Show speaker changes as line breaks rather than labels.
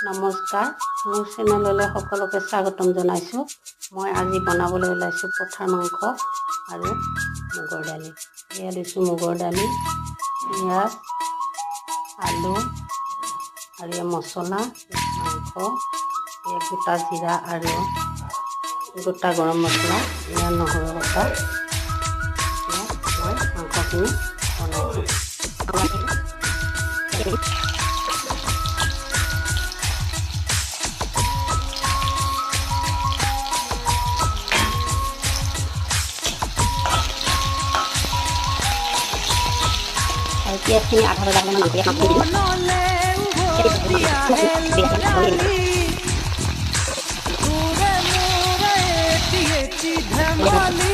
নমস্কাৰ, মোৰ চেনেললৈ সকলোকে স্বাগতম জনাইছোঁ। মই আজি বনাবলৈ ওলাইছোঁ পঠাৰ মাংস আৰু মুগৰ দালি। এয়া দিছোঁ মুগৰ দালি, পিঁয়াজ, আলু আৰু এয়া মছলা, মাংস, এয়া গোটা জিৰা আৰু গোটা গৰম মছলা, এয়া নহৰু বটা। এতিয়া মই মাংসখিনি বনাইছোঁ। আৰু পিঁয়াজখিনি আধা ভজা হ'লে মই মাংসখিনি দিম।
মনলে উভতি আহে ল'ৰালি, তোৰে মোৰে এটি এটি ধেমালি।